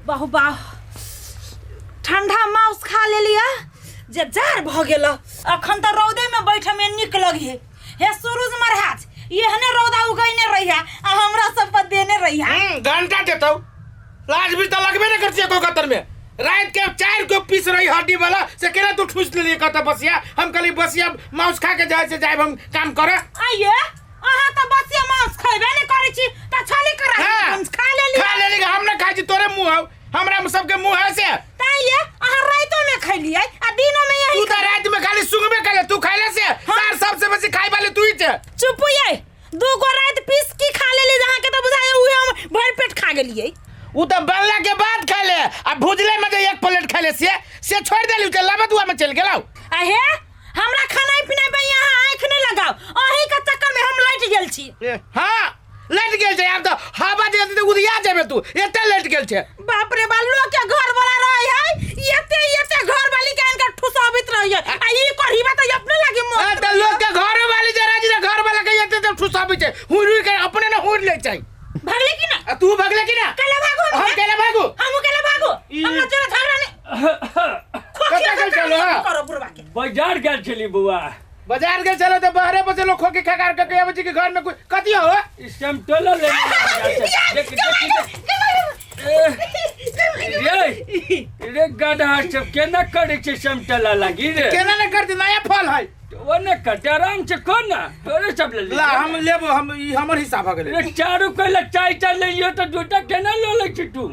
बाहु बाह, ठंडा माउस खा लेलियै जे जार भऽ गेल। अखन तऽ रौदे में बैठे में नीक लगी। हे सूरज महाराज, एहने रौदा उगैने रहिया आ हमरा सब पर देने रहिया। घंटा देतौ, लाज भी तऽ लगबे नहीं करती एको कतर में। रात के 4 गो पीस रही हड्डी वाला से केना तू ठूस लेलिए? कहता बसिया, हम कहली बसिया मांस खा के जाए से जाए हम काम करे। आइए, अहाँ तऽ बसिया मांस खैबे नहि करै छी तऽ छली करा हाँ। खा लेली। खा लेली, हम ना खाइ छी, तोरे मुंह हौ, हमरा में सबके मुंह है से। ताई ये अहाँ राइतो में खैलियै आ दिनो में यही। तू तो रात में खाली सुंगबे करे, तू खाइले से सार सबसे बेसी खाइ वाले तू ही छे। चुप ये, दू गो रात पीस की खा लेली, अहाँ के तऽ बुझाय उहे हम भरि पेट खा गेलियै। उ तो बनला के बाद खाइले आ भुजले में जे 1 प्लेट खाइले से छोड़ देली, ते लबदुआ में चल गेलौ। आ हे, हमरा खानाइ पिनाइ पे यहाँ आँखि नहि लगाओ, अहीं के चक्कर में हम लटि गेल छी। ए, हाँ लटि गेल छै, आब तऽ हवा जे तऽ उधिया जेबे तू, एते लटि गेल छै। बाप रे बाप, लोग के घर वाला रहे है एते एते घर वाली के इनका ठुसाबित रहे है आ ई करहीबा तऽ अपने लागी मौत। आ, तऽ लोग के घर वाली जे राजी घर वाला के एते तऽ ठुसाबै छै, हुर हुर के अपने ने हुर लै छै। भगले की ना? आ तू भगले की ना? केला भागो। हम केला भागो? हमहू केला भागो? हमरा जरा झगड़ा नहीं। कतऽ गेल छलो, हाँ? करो बुढ़वा के। बाजार गेल छली बौआ। बाजार गेल छलो तऽ बाहरे बसे लोग खोकी खकार के आबै छै कि घर में कोई कथी हो? समतोला ले देख देख रे रे गधा सब केना करै छै समतोला लागी रे? केना ने करती, नया फल है। ओ ने करते, आराम से को ना तोरे सब ले ला, हम लेबो, हम ई हमर हिसाब भ गेलै। रे चारू कोई ला चाय चाय ले लियो तऽ दूटा केना ल लै छी तू?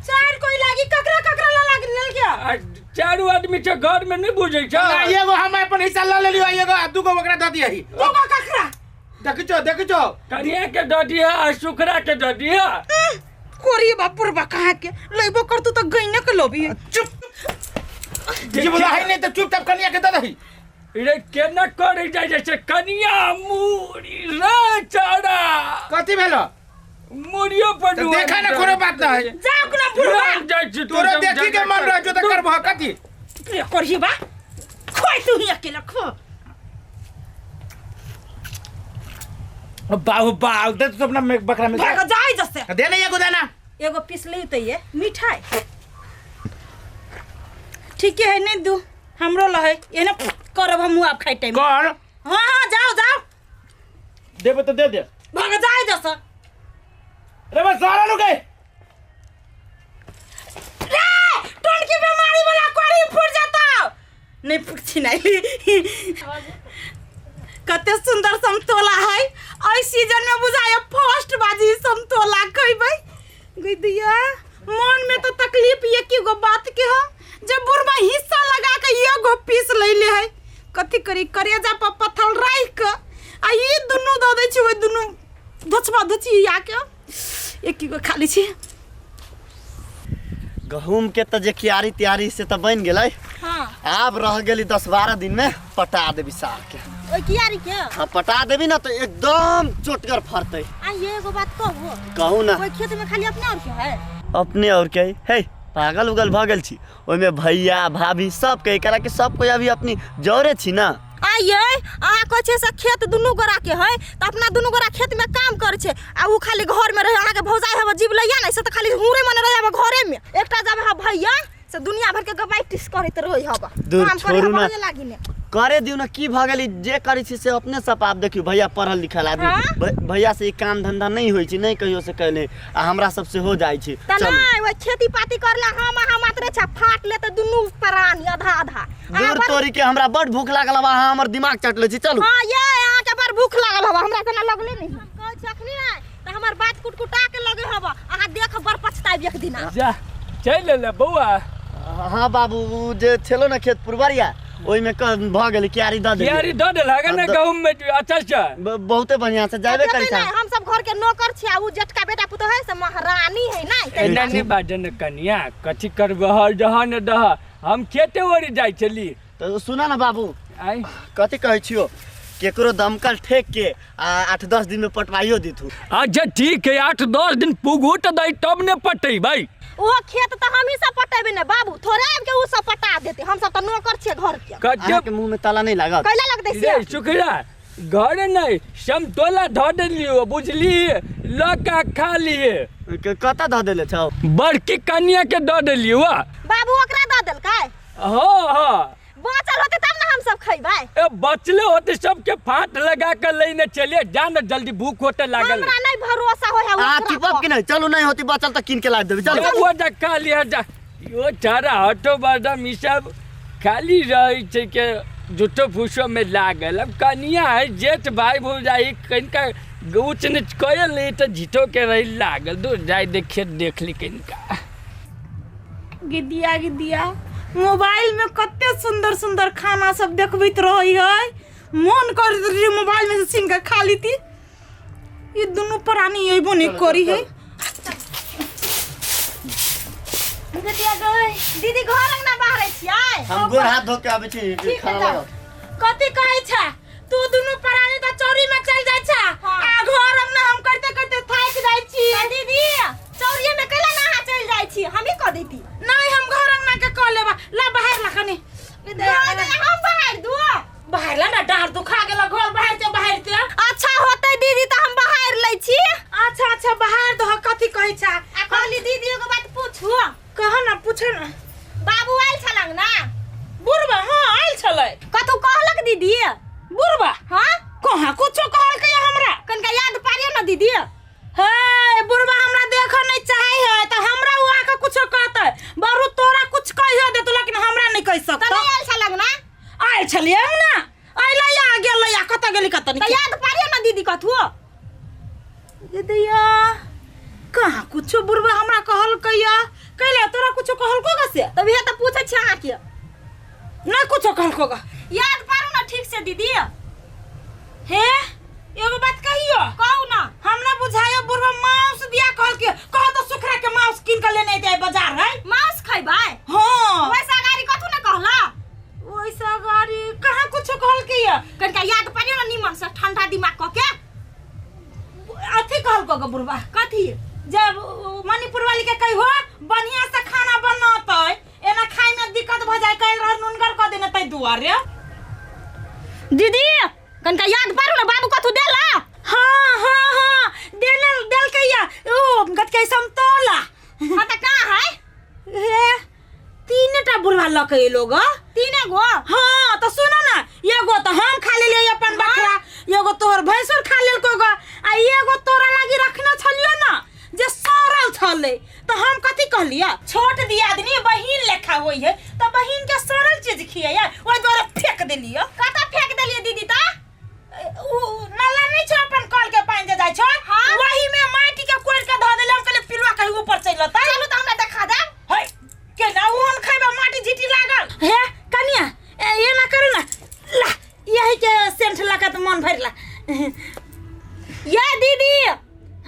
चार कोई लागी ककरा ककरा ला लागी लेल गया? आ चारू आदमी छै घर में, नहीं बुझै छै। ना, एगो हम अपन हिस्सा ल लेलियो, एगो आ दूगो ओकरा दऽ दियही। दूगो ककरा? देखै छो, देखै छो। कनिया के दऽ दिह आ सुखरा के दऽ दिह। कोरी बापुर बा कहाँ के लेबो करतू तऽ गइने के लोबी। चुप जे बोला है नहीं तऽ चुपचाप कनिया के दऽ दही। रे केना करै जाइ छै कनिया मुड़ी रे चारा? कथी भेलो? मुड़ियो पर तऽ देखा ना, कोनो बात ना है। जाओ ना बुढ़वा। जाइ छी तू। तोरा देखी के मन रह जो तऽ करबह कथी? कोरी बा खोइ तू ही अकेला खो। बाहु बाहु दे तू अपना बकरा में भाग जाय जसे। दे ना एगो दाना। एगो पीस ली तो ये मिठाई ठीक है नहीं दू हमरो लहे एने करब हम आब खाइ टाइम। कर। हाँ हाँ जाओ जाओ। देबे तो दे दे। भाग जाय जसे। रे बस सारा लोग रे टोन की बीमारी वाला कोरी फूट जाता नहीं फूट नहीं। कते सुंदर समतोला है, एहि सीजन में बुझाय फर्स्ट बाजी समतोला खैबै। गई दिया मन में तो तकलीफ ये की गो बात के हो जब बुढ़वा हिस्सा लगा के ये गो पीस ले ले है। कथी करी, करेजा पर पत्थर राख के आ ई दुनू दऽ दै छी, ओहि दुनू धोचबा धोची आके एक गो खाली छी। गहूम के तऽ जे क्यारी त्यारी से तऽ बनि गेलै। हाँ। आब रह गेली 10-12 दिन में पटा देबी सार के। ओइ क्यारी के? हाँ, पटा देबी ना तो एकदम चोटगर फरतै। आ ये एगो बात कहू? कहू ना। ओइ खेत में खाली अपने और के है? अपने और के है? पागल उगल भऽ गेल छी, ओहिमे भैया भाभी सब के एकरा के सब कोई अभी अपनी जौरे छी ना। आ ये अहाँ कहै छै से खेत दुनू गोरा के है तऽ अपना दुनू गोरा खेत में काम करै छै आ उ खाली घर में रहे। अहाँ के भौजाई हवा जीव लैया नै से तऽ खाली हुरे मने रहे हवा घरे में। एकटा जब हा भैया से दुनिया भर के गवाई टिस करैत रहे हवा। दूर काम करे छोड़ू ना। हवा लागी ने। करे दियौ ना, की भऽ गेलै? जे करै छी से अपने सब आप देखियौ। भैया पढ़ल लिखल आदमी। हाँ? भैया से ई काम धंधा नहीं होइ छै, नहीं कहियो से कैले आ हमरा सब से हो जाइ छै। तऽ चलू। नहि ओहि खेती पाती करला हम अहाँ मात्रे छै, फाट ले तऽ दुनू प्राणी आधा आधा। अहाँ दूर बड़ तोरी के हमरा बड़ भूख लागल हवा, अहाँ हमर दिमाग चटले छी। चलू। हाँ ये अहाँ के बड़ भूख लागल हवा, हमरा तऽ ना लगले नहीं। हम कहै छी अखनी नहि तऽ हमर बात कुटकुटा के लगे हवा, अहाँ देख बड़ पछतायब एक दिना। जा चलि एलै बौआ। हाँ बाबू, उ जे छेलो ने खेत पुरबरिया ओहिमे भऽ गेलै, क्यारी दऽ देलियै। क्यारी दऽ देलक ने? हाँ, गहूम में अच्छा से बहुते बढ़िया से जाबे करै नहि, हम सब घर के नौकर छी आ उ जेठका बेटा पुतोह है से महारानी है ना। एना नहि बाजऽ ने कनिया, कथी करबह दह ने दह, हम खेते ओरी जाइ छली। तऽ सुनऽ ने बाबू। आइ कथी कहै छियो, केकरो दमकल ठेक के आ 8-10 दिन में पटवाइयो देथू। अच्छा ठीक है, 8-10 दिन पुगू तऽ दै तब ने पटेबै। ओहो खेत तऽ हमही सब पटेबै ने बाबू, थोड़े आबि के उ सब पटा देतै, हम सब तऽ नौकर छियै घर के। कते अहाँके मुँह में ताला नहीं लागत? कैला लगतै से? रे सुखरा, घर नहीं समतोला धऽ देलियो बुझली, लऽ कऽ खा लिए। कतऽ धऽ देले छौ? बड़की कनिया के दऽ देलियै वा। बाबू ओकरा दऽ देलकै? हाँ हाँ। बचल होतै तब ने हम सब खैबै। ए बचले होते सबके फाट लगा के लेने चलिए जा ना जल्दी, भूख होते लागल। हमरा नहीं भरोसा हो है आ ओकरा टिपब पर। कि नहीं? चलू नहीं होती बचल तऽ कीन के ला देबै, चलू। वो जा खा लिया जा। यो चारा हटो बादाम ई सब खाली रहै छै के झूठो फूसो में लागल। अब कनिया है जेठ भाई भौजाई कनिका ऊँच नीच कयल नहीं तऽ झीठो के रही लागल। दूर जाय देखे देख ली कनिका। गिदिया गिदिया मोबाइल में कते सुंदर सुंदर खाना सब देखबैत रहै है, मन करैत रहै मोबाइल में से छीन के खा लीती। ई दुनू प्राणी अयबो नहीं करी है। दीदी गई, दीदी घर अंगना बाहर छियै। हम गोर हाथ धो के आबै छी, ठीक है, खाना जाओ। लगाओ। कथी कहै छै तू? दुनू प्राणी तऽ चौरी में चल जाइ छै। हाँ। आ घर अंगना हम करते करते थाकि जाइ छी। आ दीदी चौरिये में कैला ना अहाँ चलि जाइ छी, हमही कऽ दैती। नहीं हम घर अंगना के कऽ लेबा। ला बाहर ला कनी। हम बाहर दू? बाहर ला ना, डाँर दुखा गेल घर बाहर के बाहर के। अच्छा होतै दीदी तऽ हम बाहर लै छी। अच्छा अच्छा बाहर दह। कथी कहै छै? आ कहली दीदी एगो बात पूछू। कह ना, पूछ ना। बाबू आयल छलंग ना? बुढ़बा? हाँ आयल छलै। कतौ कहलक दीदी? बुढ़बा? हाँ। कहाँ कुछो कहलकै हमरा। कनिका याद पारियो ना दीदी। हे बुढ़बा हमरा देखऽ नहीं चाहे है तऽ हमरा उ आके कुछो कहतै। बरू तोरा कुछ कहियो देतो लेकिन हमरा नहीं कहि तऽ सकतौ। नहीं आयल छलंग ना? आयल छलियै हम ना, अइलै आ गेलै आ कतऽ गेली कतऽ तऽ नहीं। याद पारियो ना दीदी कथुओ। दीदिया कहाँ कुछो बुढ़बा हमरा कहलकै या कैला तोरा कुछो कहलको गा से? तब इहे तऽ पूछै छी अहाँके। ना कुछो कहलको गा। याद पारू ना ठीक से दीदी। हे एगो बात कहियो। कहू ना। हमरा बुझायो बुढ़बा मांस दिया कहलके, कह तो सुखरा के मांस कीन के लेने जाय बाजार है। मांस खैबै? हाँ। वैसा गाड़ी कथू ने कहला? वैसा गाड़ी कहाँ कुछो कहलके या। कनिका याद पारियो ना निमन से, ठंडा दिमाग कऽ के। अथी कहलको ग बुढ़बा। कथी? जब मणिपुर वाली के कहियो बढ़िया से खाना बनतै, एना खाय में दिक्कत भ जाय, काल्हि रह नुनगर कऽ देने तै दुआरे। दीदी कनिका याद पारू ना, बाबू कथू देला? हाँ हाँ हाँ देने देलकै या ओ गटकै समतोला। हाँ तऽ कहाँ है? हे तीन टा बुढ़वा लऽ के एलो ग। तीने गो? हाँ तो सुनो ना, एगो तो हम खा लेलियै अपन बकरा, एगो तोहर भैंसुर खा लेलको ग, आ एगो तोरा लागी रखने छलियो ना जे सड़ल छलै। तो हम कथी कहलियै, छोट दियादनी बहिन लेखा होइ है तो बहिन के सड़ल चीज खियै, ओहि दुआरे फेंक देलियै। कतऽ फेंक देलियै दीदी तऽ? उ नाला नहीं छौ अपन कल के पानि जे जाइ छौ। हाँ। वही में माटी के कोरि के धऽ देलियै। हम कहलियै पिलुआ कहीं ऊपर चलि लेतै। चलू तऽ हमरा देखा देब। है केना ओहन खैबा, माटी झीटी लागल। हे कनिया एना करू ना, ला यही के सेंट लगा तऽ मन भरि ला। ये दीदी।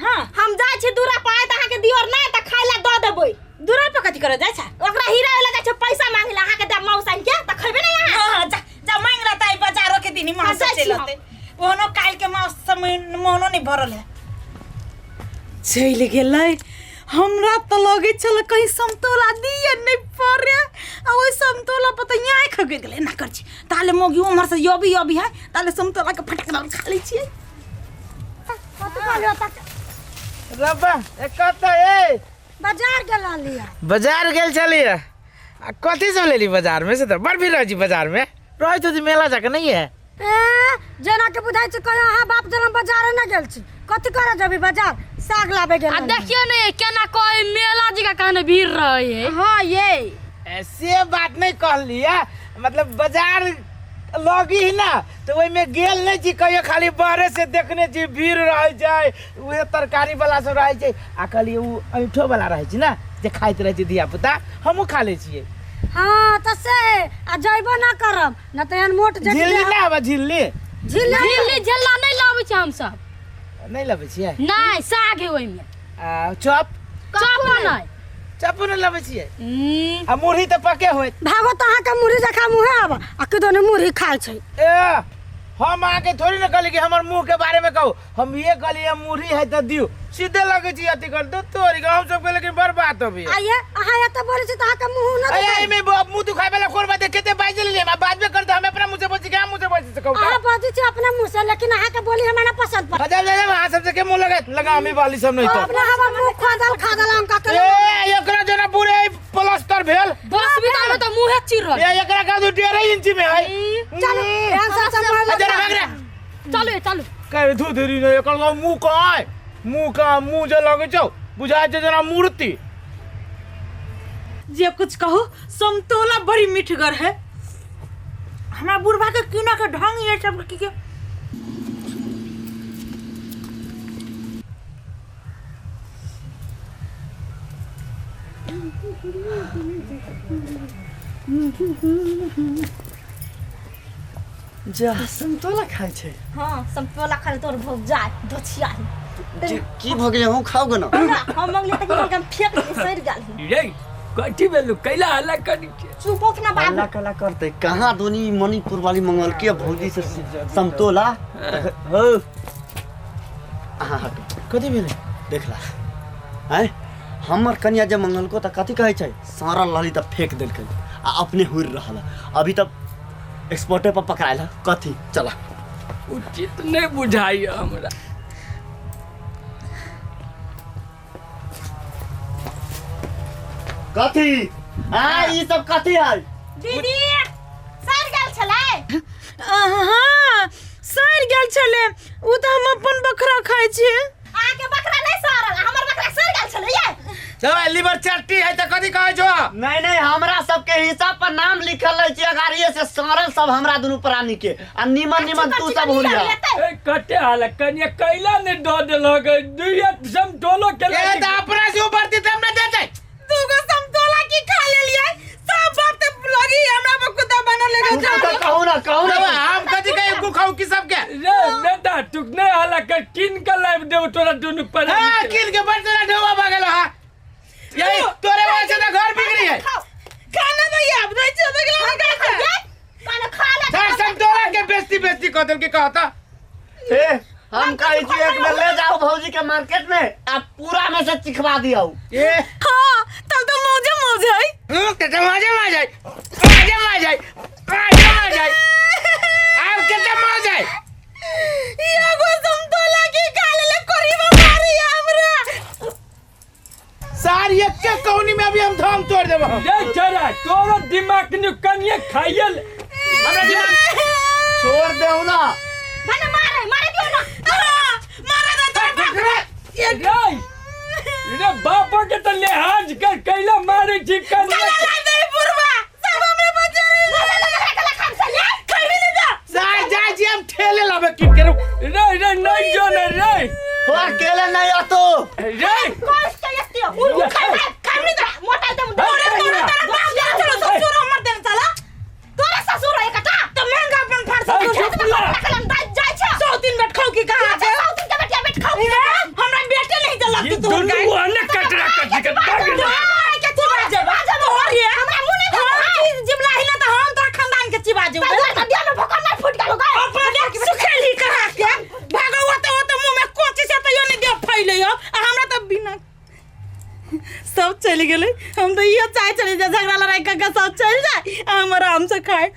हाँ। हम जाइ छी दूरा पर, आइ तऽ अहाँके दियोर नहि तऽ खाय ला दऽ देबै। दूरा पर कथी करऽ जाइ छै? ओकरा हीरा लए जाइ छै पैसा मांगे ला, अहाँके देब माउस आनि के तऽ खैबै ने अहाँ? हाँ, जा जा मांग ला ताई बाजारो के दिन मांस हाँ, जाइ छी चलि हम। अतै। ओहनो काल्हि के मांस से मोनो नहीं भरल है। चलि गेलै। हमरा तऽ लगै छल कहीं समतोला दिए नहीं पड़े, आ ओहि समतोला पर तऽ आँखि गड़ि गेलै। एना कर छी ताले मोगी उम्हर से यबी यबी है, ताले समतोला के फटक दऽ खा लै छियै। रब्बा ए कतऽ ए? बाजार गेल रहलियै। बाजार गेल छलियै? आ कथी सब लेली बाजार में से? तऽ बड़ भीड़ रहै छै बाजार में, रहैत होती मेला जाके नहीं है। ए जेना के बुझाइ छै कहियो अहाँ बाप जनम बाजारे न गेल छी, कथी करे जेबी बाजार? साग लाबे गेल आ रहलियै। देखियो ने केना कोई मेला जगह कहने भीड़ रहे है। हाँ ये ऐसे बात नहीं कहलियै, मतलब बाजार लगी ही ना तो ओहिमे गेल नहीं छी कहियो, खाली बाहरे से देखने छी भीड़ रहै छै, उहे तरकारी वाला सब रहै छै। आ कहलियै ओ ऐंठो वाला रहै छै ना जे खाइत रहै छै धिया पुता, हमहूँ खा लै छियै। हाँ तऽ से आ जइबो ना करब न तऽ एहन मोट जेठ झिल्ली ना आबै? झिल्ली झिल्ली झिल्ली झल्ला नहीं लाबै छै हमसब। नहीं लबै छियै? नहीं, साग है ओहिमे। आ चॉप? चॉप नहीं। चॉपो नहीं लबै छियै? आ मुरही तऽ पके होइत। भागो तऽ अहाँके मुरही जखा मुँहे आब आ किदो ने मुरही खाइ छै। ए हम अहाँके थोड़ी ने कहली कि हमर मुँह के बारे में कहू, हम ये कहली हम मुरही है तऽ दियौ, सीधे लगै छी अथी कर दो तोरी के हम सबके, लेकिन बड़ बात अभी। आइए अहाँ एतऽ बोलै छी तऽ अहाँके मुँह न अरे दुखाइ। एहिमे मुँह दुखाय वाला कोन बात है? कते बाजि लेलियै हम, बाजबे करतै, हम अपना मुँह से बजै छी कि अहाँ मुँह से बजै छी? कहू। अहाँ बाजै छी अपने मुँह से, लेकिन अहाँके बोली हमरा ना पसंद पड़े। जा जा जा, अहाँ सबसे के मुँह लगा लगामी वाली सब नहीं तो। अपना हमर मुँह खोदल खादल अंका के। ए एकरा जना पूरे प्लास्टर भेल। 10 बीता में तो मुँहे चिर रहल। ए एकरा का दू 1.5 इंच में है। चलू एहन सब सम्हाल। जरा भाग रे। चलू ए, चलू। कह धू धीरी ने एकर लग मुँह कहाँ है? मुँह कहाँ, मुँह जे लगै छौ बुझाइ छै जेना मूर्ति। जे कुछ कहू समतोला बड़ी मीठगर है। हमरा बुढ़बा के कीना के ढंग ये सब की के जा समतोला खाइ छै। हाँ समतोला खाने तोर भोग जाय धोछिया। जे की भऽ गेलै, अहूँ खाउ गे ना। हम मंगले तऽ की हम फेंक देलियै, सड़ि गेल है। रे कथी भेलु कैला हल्ला करी छै? चुपो के ना बाबू। हल्ला कला करते कहाँ दोनी मणिपुर वाली मंगल के भौजी से समतोला हो। अहाँ हटू। कथी भेलै? देखला आँय, हमर कनिया जे मंगलको तऽ कथी कहै छै, सड़ल रहली तऽ फेंक देलकै आ अपने हुरि रहल। अभी तऽ एक्सपोर्टे पर पकड़ायल है। कथी चला उचित नहीं बुझाइए हमरा। कथी आ ई सब कथी है? दीदी सड़ गेल छलै। हाँ सड़ गेल छलै, ओ तऽ हम अपन बकरा खाइ छियै। अहाँके बकरा नहीं सड़ल, हमर बकरा सड़ गेल छलै ये। चल लीवर चट्टी है तऽ कथी कहै छौ? नहीं नहीं, हमरा सबके हिसाब पर नाम लिखल रहै छै अगाड़िए से, सड़ल सब हमरा दुनू प्राणी के आ निमन निमन तू सब होलिया। ए कते हाल कनिया कैला ने दऽ देलक दुइया समतोलो के। ए तऽ अपना से ऊपर तब ना देतै। दूगो समतोला की खा लेलियै, सब बात तऽ लगी हमरा पर कुत्ता बनल लगे। तू तऽ कहू ना, कहू ना। हम कथी कही गु खाउ की सबके? रे बेटा तू नहीं हल्ला कर, किन के लाइव देब तोरा दुनू प्राणी हां के। किन के बड़ तोरा ढोवा भऽ गेल हा। यही तोरे वजह से तऽ घर बिगड़ी है। खाना तो याद नहीं छो तो गेला का खाना खा ले। सर समतोला के बेइज्जती बेइज्जती कऽ देलकै कहता। ए हम कहै छी एक बेर ले जाओ भौजी के मार्केट में आ पूरा में से चिखवा दियौ। ए हाँ तब तो मौजे मौजे है। ते मजे मजे मजे मजे मजे मजे आब केते मजे। एगो समतोला की खा लेले करीबा मारी हमरा। सार एक के कौनी में अभी हम धाम तोड़ देब। रे छोरा तोरो दिमाग नु कनिया खाइयल हमरा दिमाग छोड़ देऊ ना। भने मारे मारे दियो ना। मारा दे तोर बाप। रे रे बाप के तो लिहाज कर कैला मारे छी कनिया। चला दे बुढ़वा सब हमरे बच्चे रे। खाइबी नहीं जा। सार जाय छी हम ठेले लाबे किन के रुक। रे रे नहीं जो ने रे हो अकेले नहीं आतो। रे कौन के एते उ खा खा नहीं दा मोटा दम तोरे तोरे तोरा बाप दे चलो ससुर हमर देन चला। तोरा ससुर है कटा तो महंगा अपन फाड़ ए, ससुर चुप ला। जाय छै 100 दिन बैठ खाओ की कहाँ छै? 100 दिन के बेटिया बैठ खाओ। हमरा बेटे नहीं चला ये तू तोर दुनू अने कटरा कटरी के भाग गेलै। के चिबा जेबा तोहर ये हमरा मुंह नहीं हम चीज जिमला ही ना तो हम तोरा खानदान के चिबा जेबो। तोरा तो दिया में भोकर नहीं फूट गेलो गाय। अपना देख सुखेली कहाँ के भागो ओते ओते मुंह में कोची से तैयो नहीं दे फैले हो आ हमरा तो बिना सब चलि गेलै। हम तो इहो चाहे चली जाए झगड़ा लड़ाई करके सब चलि जाए आ हम आराम से खाए।